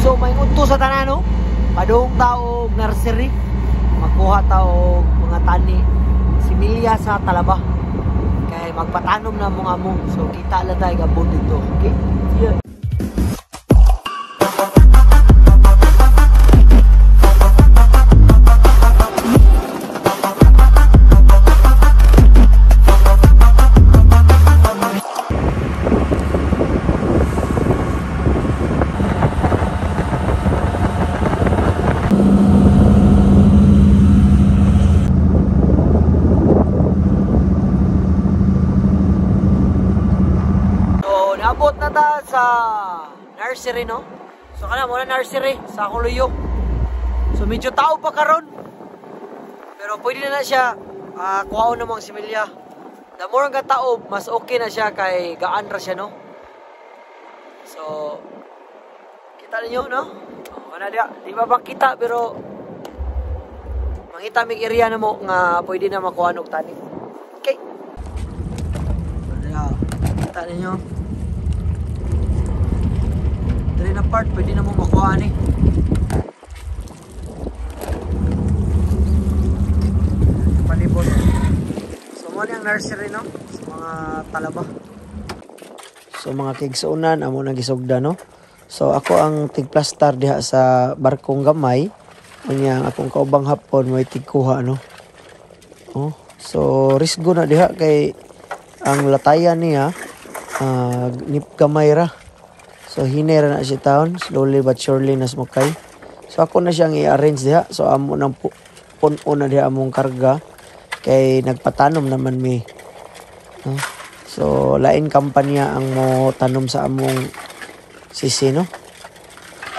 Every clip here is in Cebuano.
So may udto sa tanan, no? Padung ta og nursery, magkuha ta og mga tani, similya sa talaba. Kay magpatanom na mga amo. So kita lang tayo gabon dito. Okay? See ya. Naabot na ta sa nursery, no? So kana mo na nursery sa akong luyo. So medyo tao pa karon. Pero pwede na siya kuhaon na mga similya. The more nga tao, mas okay na siya kay gaan ra siya, no? So kita ninyo, no? Oh, kana diya, di ba makita pero mangita mig area na mo nga pwede na makuha og tani. Okay. Diya, kita ninyo. Diri na part pwede na mo makuha ni. Palibot. So mo ni ang nursery, no? Sa mga talaba. So mga kigsuonan amo nang gisugda, no? So ako ang tigplastar diha sa barkong gamay. Unya ang akong kaubang hapon may tigkuha, no? Oh, so risgo na diha kay ang latayan niya nip gamay ra. So hinay ra na siya taon, slowly but surely nas mukay. So ako na siyang i-arrange diha. So amo nang puno na diha among karga kay nagpatanom naman mi. No? So lain kampanya ang mo tanom sa among sisi, no?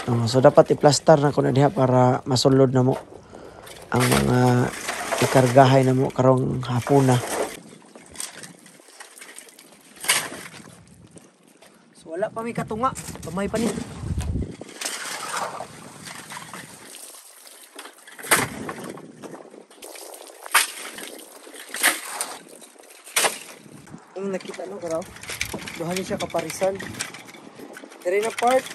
Oh, so dapat i-plaster na ko na diha para masulod na mo ang mga ikargahay na mo karong hapuna. So wala pa may katunga, kamay pa ni. Ang nakita no karaw, duha ni siya kaparisan. Dire na part.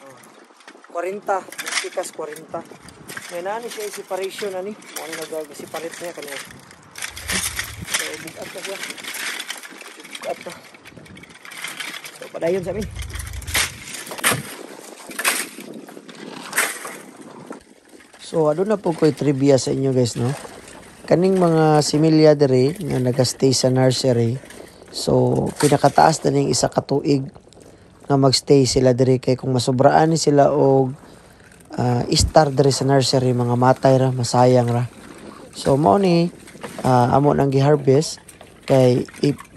Oh, 40, pikas 40. May naa ni siya separation ani, mo ni nag-separate niya kaniya. So bugat na siya. Bugat na. So padayon sa amin. So aduna po ko'y trivia sa inyo guys, no? Kaning mga similya diri nga nagastay sa nursery, so pinakataas na ning isa ka tuig nga magstay sila diri kay kung masobraan ni sila og star diri sa nursery, mga matay ra, masayang ra. So mao ni amo nang giharvest kay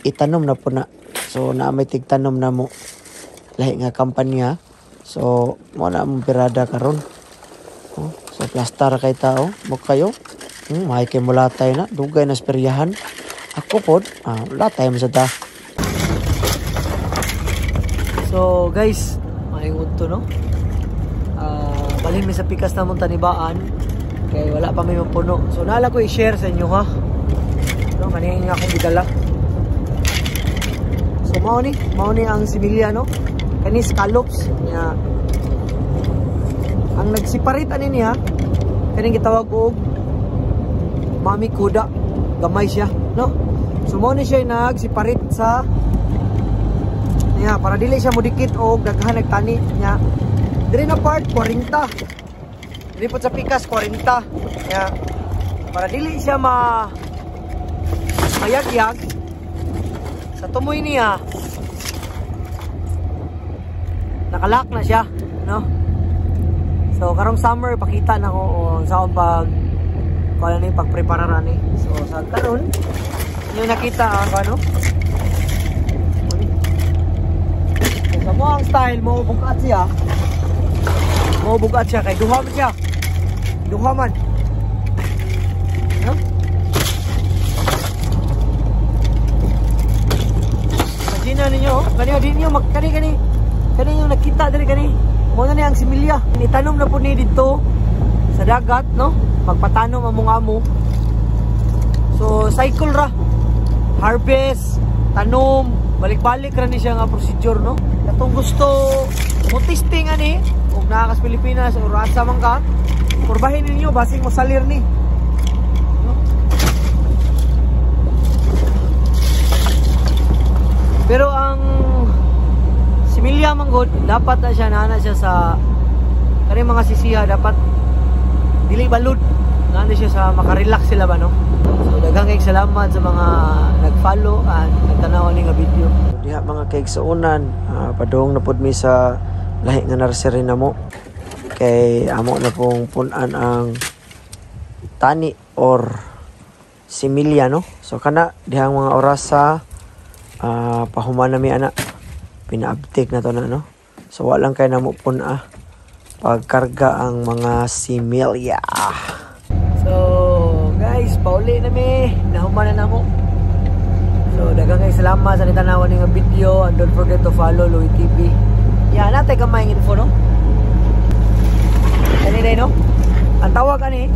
itanom na po na. So naa may tigtanom na mo lahi nga kampanya. So mao na among pirada karon. Oh, so plastar kay tao mo kayo. May kay mulatay na, dugay na speryahan. Ako pod, latay mo sa ta. So guys, maayong udto, no? Balhin mi sa pikas namong tanibaan kay wala pa may mapuno. So naala ko i-share sa inyo, ha. No, kaning akong gidala. So mao ni ang similya, no? Kani scallops niya. Ang nagseparate ani niya kaning gitawag og mami kuda, gamay siya, no? So mao ni siya nagseparate sa niya para dili siya modikit og daghan nagtani niya. Diri na part 40. Diri pod sa pikas 40 niya para dili siya ma mayagyag sa tumoy niya. Nakalak na siya, no? So karong summer pakita na ko sa akong pag kuan ni pagprepara ni. So sa karon inyo nakita ang ano? So, sa mo ang style mo bugat siya. Mo bugat siya kay duha man siya. Duha man. No? Imagine ninyo, kani di niyo mag kani kani kani yung nakita diri kani. Mo na ni ang similya. Itanom na po ni didto sa dagat, no? Magpatanom among amo. So cycle ra. Harvest, tanom, balik-balik ra ni siya nga procedure, no? Katong gusto mo testing ani ug naa ka sa Pilipinas or asa man ka, purbahin ninyo, basing mo salir ni. No? Pero ang similya manggod, dapat na siya naana siya sa kani mga sisiha, dapat dili balud. Naana siya sa makarelax sila ba, no? So daghang kay salamat sa mga nag-follow and nagtanaw ani nga video. Diha, mga kaigsuonan, padung na pud mi sa lahi nga nursery namo kay amo na pong punan ang tani or similya, no. So kana dihang mga orasa, pahuman na mi ana, pinaabtik na to na, no. So walang kay namo pun-a pagkarga ang mga similya. So guys, pauli na mi, nahuman na namo. So daghang kay salamat sa nitanawan ni nga video and don't forget to follow Louie TV. Ya, natay kamay info, no. Kani day, no. Ang tawag ani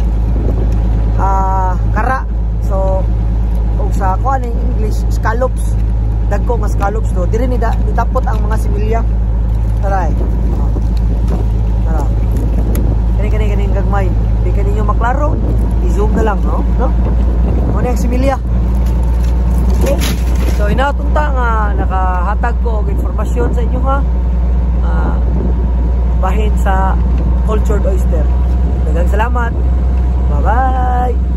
kara. So og sa kuan in English, scallops. Dagko nga scallops do. Diri ni da, nitapot ang mga similya. Taray. Oh. Tara. Kani kani kani gagmay. Di kaninyo maklaro, i-zoom na lang, no? No? Mo ni ang similya. Okay? So inatunta nga nakahatag ko og informasyon sa inyo ha. Bahin sa cultured oyster. Daghang salamat. Bye-bye.